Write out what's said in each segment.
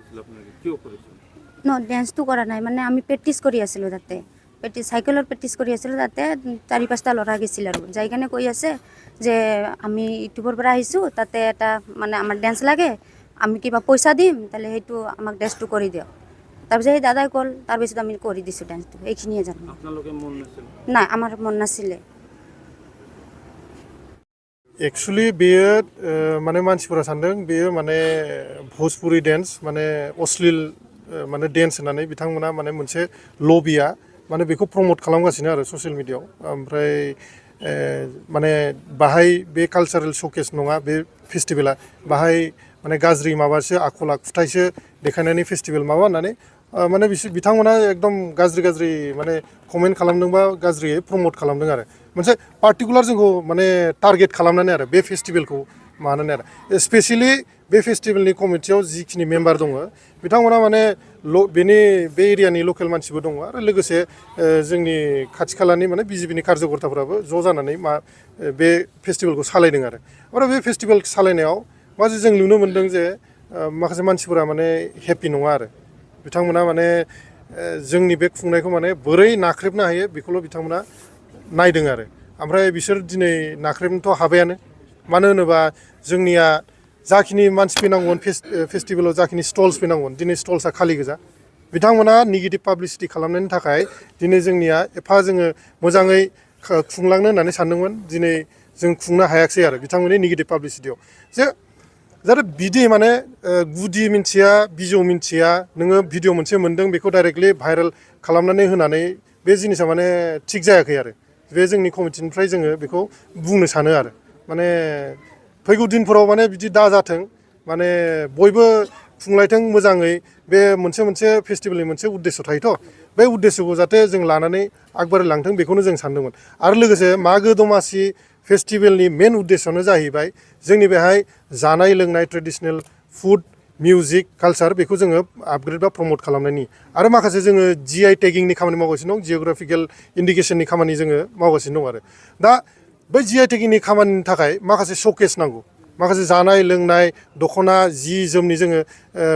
হয়েছিল আপনাকে কি অপারেশন ড্যান্সটো কৰা নাই মানে আমি প্ৰেক্টিছ কৰি আছিলোঁ তাতে চাইকেলৰ প্ৰেক্টিছ কৰি আছিলোঁ তাতে 4-5টা ল'ৰা গৈছিল আৰু যাই কেনে কৈ আছে যে আমি ইউটিউবৰ পৰা আহিছোঁ তাতে এটা মানে আমাৰ ডেন্স লাগে আমি কিবা পইচা দিম তাহলে সেইটো আমাক ড্ৰেছটো কৰি দিয়ক তাৰপিছত সেই দাদাই ক'ল তাৰপিছত আমি কৰি দিছোঁ ডেন্সটো এইখিনিয়ে জানো আপনালোকে মন নাছিল নাই আমাৰ মন নাছিলে एक्चुअली बेयो माने मानसिफोरा सानदों बेयो माने भोजपुरी डेन्स माने अश्लील माने डेन्स होननानै बिथांमोना माने मोनसे लबिया माने बेखौ प्रमोट खालामगासिनो आरो ससियेल मिडियायाव ओमफ्राय माने बाहाय बे कालचारेल श'केस नङा बे फेस्टिभेला बाहाय माने गाज्रि माबासो आखल आखुथायसो देखायनायनि फेस्टिभेल माबा होननानै माने बिथांमोना एकदम गाज्रि माने कमेन्ट खालामदोंबा गाज्रियै प्रमोट खालामदों आरो मोनसे पार्टिकुलार जोंखौ माने टारगेट खालामनानै आरो बे फेस्टिभेलखौ मानानै आरो स्पेसियेलि बे फेस्टिभेलनि कमिटियाव जिखिनि मेम्बार दङ बिथांमोना माने बेनि बे एरियानि लकेल मानसिबो दङ आरो लोगोसे जोंनि खाथि खालानि माने बिजेपिनि कार्यकर्ताफोराबो ज' जानानै बे फेस्टिभेलखौ सालायदों आरो बे फेस्टिभेल सालायनायाव माखासे जों नुनो मोन्दों जे माखासे मानसिफोरा माने हेपि नङा आरो बिथांमोना माने जोंनि बे खुंनायखौ माने बोरै नाख्रेबनो हायो बेखौल' बिथांमोना नायदों आरो ओमफ्राय बिसोर दिनै नाख्रेबनोथ' हाबायानो मानो होनोबा जोंनिया जाखिनि मानसि फैनांगौमोन फेस्टिभेलाव जाखिनि स्टल्स फैनांगौमोन दिनै स्टल्सआ खालि गोजा बिथांमोना नेगेटिभ पाब्लिसिटि खालामनायनि थाखाय दिनै जोंनिया एफा जोङो मोजाङै खुंलांनो होननानै सानदोंमोन दिनै जों खुंनो हायाखिसै आरो बिथांमोननि नेगेटिभ पाब्लिसिटियाव जे जाहाथे बिदि माने गुदि मिन्थिया बिजौ मिन्थिया नोङो भिडिअ मोनसे मोन्दों बेखौ डाइरेक्टलि भाइरेल खालामनानै होनानै बे जिनिसा माने थिग जायाखै आरो बे जोंनि कमिटिनिफ्राय जोङो बेखौ बुंनो सानो आरो माने फैगौ दिनफोराव माने बिदि दाजाथों माने बयबो खुंलायथों मोजाङै बे मोनसे फेस्टिभेलनि मोनसे उद्देश्य थायोथ' बे उद्देश्यखौ जाहाथे जों लानानै आगबारायलांथों बेखौनो जों सानदोंमोन आरो लोगोसे मागो दमासि फेस्टिभेलनि मेन उद्देश्यआनो जाहैबाय जोंनि बेहाय जानाय लोंनाय ट्रेडिशनेल फुड मिउजिक कालचार बेखौ जोङो आपग्रेड बा प्रमोट खालामनायनि आरो माखासे जोङो GI टेगिंनि खामानि मावगासिनो दं जिअग्राफिकेल इन्डिकेसननि खामानि जोङो मावगासिनो दं आरो दा बै GI टेगिंनि खामानिनि थाखाय माखासे श'केस नांगौ माखासे जानाय लोंनाय दख'ना जि जोमनि जोङो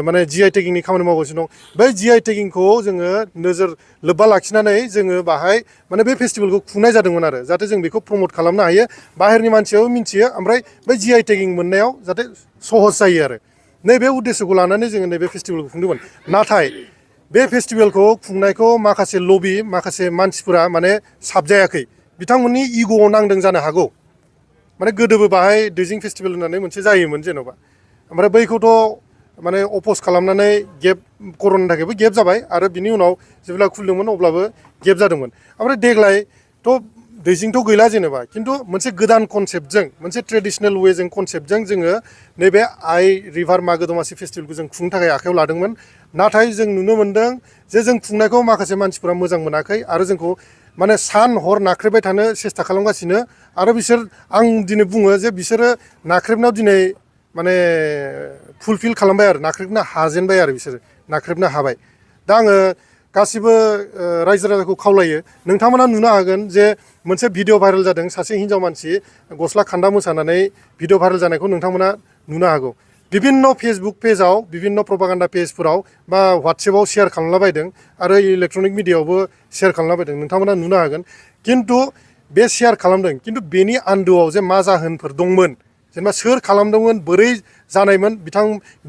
माने GI टेगिंनि खामानि मावगासिनो दं बै GI टेगिंखौ जोङो नोजोर लोब्बा लाखिनानै जोङो बाहाय माने बे फेस्टिभेलखौ खुंनाय जादोंमोन आरो जाहाथे जों बेखौ प्रमोट खालामनो हायो बाहेरनि मानसियाबो मिन्थियो ओमफ्राय बै GI टेगिं मोननायाव जाहाथे सहज जायो आरो नैबे उद्देश्यखौ लानानै जोङो नैबे फेस्टिभेलखौ खुंदोंमोन नाथाय बे फेस्टिभेलखौ खुंनायखौ माखासे लबि माखासे मानसिफोरा माने साबजायाखै बिथांमोननि इग'आव नांदों जानो हागौ माने गोदोबो बाहाय दैजिं फेस्टिभेल होननानै मोनसे जायोमोन जेन'बा ओमफ्राय बैखौथ' माने अप'ज खालामनानै गेप कर'नानि थाखायबो गेप जाबाय आरो बिनि उनाव जेब्ला खुलिदोंमोन अब्लाबो गेप जादोंमोन ओमफ्राय देग्लायथ' दैजिंथ' गैला जेनेबा खिन्थु मोनसे गोदान कनसेप्टजों मोनसे ट्रेडिशनेल वेजों कनसेप्टजों जोङो नैबे आइ रिभार मागो दमासि फेस्टिभेलखौ जों खुंनो थाखाय आखायाव लादोंमोन नाथाय जों नुनो मोन्दों जे जों खुंनायखौ माखासे मानसिफोरा मोजां मोनाखै आरो जोंखौ माने सान हर नाख्रेबबाय थानो सेस्था खालामगासिनो आरो बिसोर आं दिनै बुङो जे बिसोरो नाख्रेबनायाव दिनै माने फुलफिल खालामबाय आरो नाख्रेबनो हाजेनबाय आरो बिसोरो नाख्रेबनो हाबाय दा आङो गासिबो रायजो राजाखौ खावलायो नोंथांमोना नुनो हागोन जे मोनसे भिडिअ भाइरेल जादों सासे हिन्जाव मानसि गस्ला खान्दा मोसानानै भिडिअ भाइरेल जानायखौ नोंथांमोना नुनो हागौ बिभिन्न फेसबुक पेजाव बिभिन्न प्रपागान्डा पेजफोराव बा वाट्सएपआव शेयार खालामलाबायदों आरो इलेक्ट्रनिक मिडियायावबो शेयार खालामलाबायदों नोंथांमोना नुनो हागोन खिन्थु बे शेयार खालामदों खिन्थु बेनि आन्दोआव जे मा जाहोनफोर दंमोन जेनेबा सोर खालामदोंमोन बोरै जानायमोन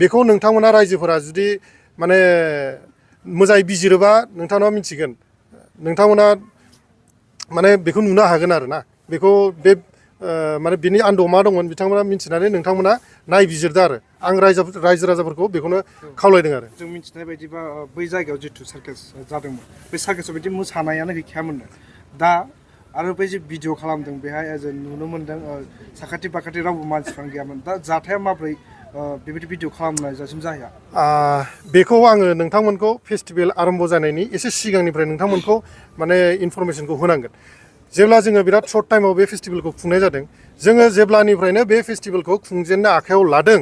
बेखौ नोंथांमोना रायजोफोरा जुदि माने मोजाङै बिजिरोबा नोंथांमोना मिथिगोन नोंथांमोना माने बेखौ नुनो हागोन आरो ना बेखौ बे माने बिनि आन्दोआव मा दंमोन बिथांमोना मिथिनानै नोंथांमोना नायबिजिरदो आरो आं रायजो राजाफोरखौ बेखौनो खावलायदों आरो जों मिथिनाय बायदिबा बै जायगायाव जिथु सार्कास जादोंमोन बे सार्कासाव बिदि मोसानायानो गैखायामोन दा आरो बै जे भिडिअ खालामदों बेहाय जों नुनो मोन्दों साखाथि बाखाथि रावबो मानसिफ्रानो गैयामोन दा जाथाया माब्रै बेबायदि भिडिअ खालामनाय जासिम जाहैया बेखौ आङो नोंथांमोनखौ फेस्टिभेल आरम्भ जानायनि एसे सिगांनिफ्राय नोंथांमोनखौ माने इनफरमेसनखौ होनांगोन जेब्ला जोङो बिराद सर्ट टाइमाव बे फेस्टिभेलखौ खुंनाय जादों जोङो जेब्लानिफ्रायनो बे फेस्टिभेलखौ खुंजेननो आखायाव लादों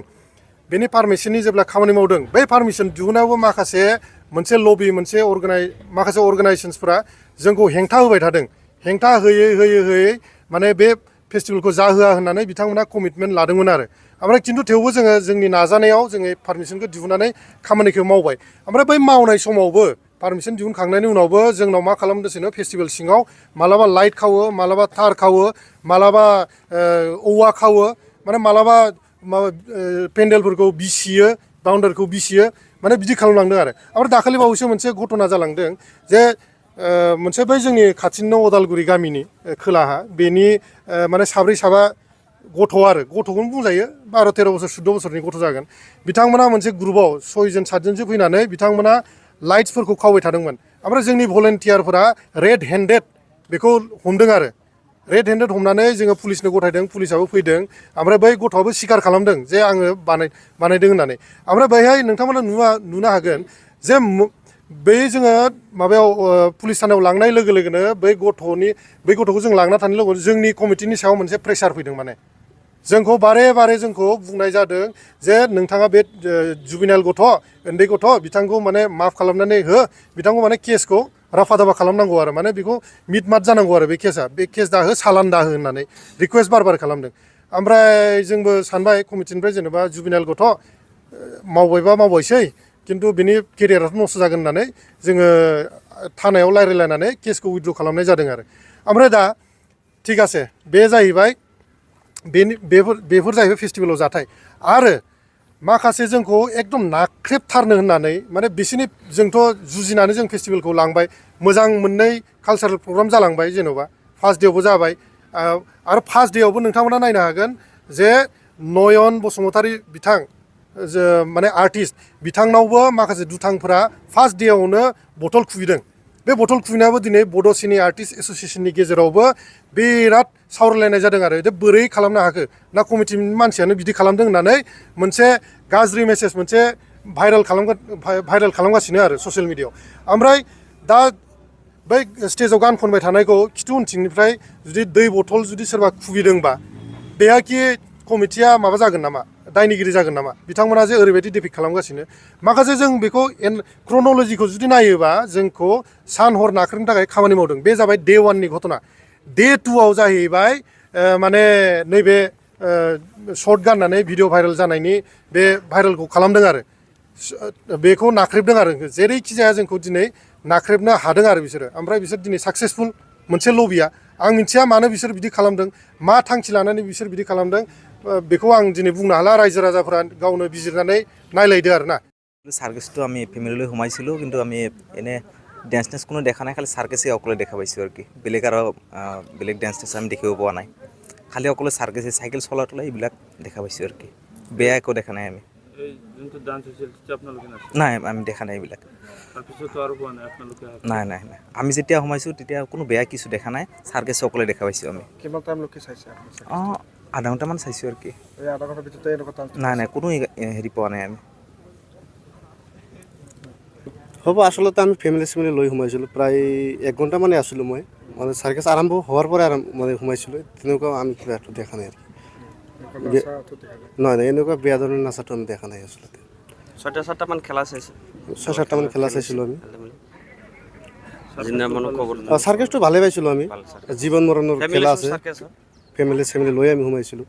बेनि पारमिसननि जेब्ला खामानि मावदों बै पारमिसन दिहुनायावबो माखासे मोनसे लबि मोनसे माखासे अर्गानाइजेसन्सफोरा जोंखौ हेंथा होबाय थादों हेंथा होयै माने बे फेस्टिभेलखौ जाहोआ होननानै बिथांमोना कमिटमेन्ट लादोंमोन आरो ओमफ्राय खिन्थु थेवबो जोङो जोंनि नाजानायाव जोङो पारमिसनखौ दिहुननानै खामानिखौ मावबाय ओमफ्राय बै मावनाय समावबो पारमिसन दिहुनखांनायनि उनावबो जोंनाव मा खालामदोंसोनो फेस्टिभेल सिङाव मालाबा लाइट खावो मालाबा थार खावो मालाबा औवा खावो माने मालाबा माबा पेन्डेलफोरखौ बिसियो बाउन्डारिखौ बिसियो माने बिदि खालामलांदों आरो ओमफ्राय दाखालि बावैसो मोनसे घटना जालांदों जे मोनसे बै जोंनि खाथिनिनो अदालगुरि गामिनि खोलाहा बेनि माने साब्रै साबा गथ' आरो गथ'खौनो बुंजायो 12-13 बोसोर 14 बोसोरनि गथ' जागोन बिथांमोना मोनसे ग्रुपाव 6 जन 7 जनसो फैनानै बिथांमोना लाइट्सफोरखौ खावबाय थादोंमोन ओमफ्राय जोंनि भलेन्टियारफोरा रेड हेन्डेड बेखौ हमदों आरो रेड हेन्डेड हमनानै जोङो पुलिसनो गथायदों पुलिसाबो फैदों ओमफ्राय बै गथ'आबो स्वीकार खालामदों जे आङो बानायदों होननानै ओमफ्राय बेहाय नोंथांमोना नुनो हागोन जे बै जोङो माबायाव पुलिस थानायाव लांनाय लोगो लोगोनो बै गथ'खौ जों लांना थानाय लोगो जोंनि कमिटिनि सायाव मोनसे प्रेसार फैदों माने जोंखौ बारे बारे जोंखौ बुंनाय जादों जे नोंथाङा बे जुबिनाइल गथ' उन्दै गथ' बिथांखौ माने माफ खालामनानै हो बिथांखौ माने केसखौ राफा दाफा खालामनांगौ आरो माने बेखौ मिट मात जानांगौ आरो बे केस दाहो सालान दाहो होननानै रिकुवेस्ट बार खालामदों ओमफ्राय जोंबो सानबाय कमिटिनिफ्राय जेनेबा जुबिनाइल गथ' मावबायबा मावबायसै खिन्थु बिनि केरियाराथ' नस्थ' जागोन होननानै जोङो थानायाव रायज्लायनानै केसखौ उइथड्र' खालामनाय जादों आरो ओमफ्राय दा थिग আছে बे जाहैबाय बेफोर जाहैबाय फेस्टिभेलाव जाथाय आरो माखासे जोंखौ एकदम नाख्रेबथारनो होननानै माने बिसोरनि जोंथ' जुजिनानै जों फेस्टिभेलखौ लांबाय मोजां मोननै कालचारेल प्रग्राम जालांबाय जेन'बा फार्स्ट डेआवबो जाबाय आरो फार्स्ट डेआवबो नोंथांमोना नायनो हागोन जे नयन बसुमतारी बिथां माने आर्टिस्ट बिथांनावबो माखासे दुथांफोरा फार्स्ट डेआवनो बथल खुबैदों बे बथल खुबैनायाबो दिनै बड' सिनि आर्टिस्ट एस'सियेसननि गेजेरावबो बिराद सावरायलायनाय जादों आरो जे बोरै खालामनो हाखो ना कमिटिनि मानसियानो बिदि खालामदों होननानै मोनसे गाज्रि मेसेज मोनसे भाइरेल खालामगासिनो आरो ससियेल मिडियायाव ओमफ्राय दा बै स्टेजाव गान खनबाय थानायखौ खिथु उनथिंनिफ्राय जुदि दै बथल जुदि सोरबा खुबैदोंबा बेहा कि कमिटिया माबा जागोन नामा दायनिगिरि जागोन नामा बिथांमोना जे ओरैबायदि डिपिक्ट खालामगासिनो माखासे जों बेखौ क्रन'लजिखौ जुदि नायोबा जोंखौ सान हर नाख्रेबनो थाखाय खामानि मावदों बे जाबाय डे 1नि घटना डे 2आव जाहैबाय माने नैबे शर्ट गाननानै भिडिअ भाइरेल जानायनि बे भाइरेलखौ खालामदों आरो बेखौ नाख्रेबदों आरो जेरैखि जाया जोंखौ दिनै नाख्रेबनो हादों आरो बिसोरो ओमफ्राय बिसोर दिनै साक्सेसफुल मोनसे लबिया आं मिथिया मानो बिसोर बिदि खालामदों मा थांखि लानानै बिसोर बिदि खालामदों बेखौ आं दिनै बुंनो हाला रायजो राजाफोरा गावनो बिजिरनानै नायलायदो आरो ना সার্কাসটো আমি ফেমিলিলৈ সোমাইছিলোঁ কিন্তু আমি এনে ডেন্স টেন্স কোনো দেখা নাই খালি সার্কাসে অকলে দেখা পাইছোঁ আৰু কি বেলেগ আৰু বেলেগ ডেন্স টেন্স আমি দেখিব পোৱা নাই খালি অকলে সার্কাসে চাইকেল চলাই তলাই এইবিলাক দেখা পাইছোঁ আৰু কি বেয়া একো দেখা নাই আমি এই যোনটো ডান্স হৈছিল তেতিয়া আপোনালোকে নাছিল নাই আমি দেখা নাই এইবিলাক তাৰপিছতো আৰু পোৱা নাই আপোনালোকে নাই নাই নাই আমি যেতিয়া সোমাইছোঁ তেতিয়া কোনো বেয়া কিছু দেখা নাই সার্কাসে অকলে দেখা পাইছোঁ আমি কিমান টাইম লোকে চাইছে অঁ আধা ঘণ্টামান চাইছোঁ আৰু কি এই আধা ঘণ্টাৰ ভিতৰতে এনেকুৱা নাই নাই কোনো হেৰি পোৱা নাই আমি হ'ব আচলতে আমি ফেমিলি লৈ সোমাইছিলোঁ প্ৰায় 1 ঘণ্টা মানে আছিলোঁ মই মানে চাৰ্কাছ আৰম্ভ হোৱাৰ পৰাই মানে সোমাইছিলোঁ তেনেকুৱা আমি কিবা একো দেখা নাই নহয় নহয় এনেকুৱা বেয়া ধৰণৰ নাচাটো আমি দেখা নাই আচলতে 6-7টামান খেলা চাইছোঁ 6-7টামান খেলা চাইছিলোঁ আমি জিন্দামানো খবৰ চাৰ্কাছটো ভালে পাইছিলোঁ আমি জীৱন মৰণৰ খেলা আছে ফেমিলি লৈ আমি সোমাইছিলোঁ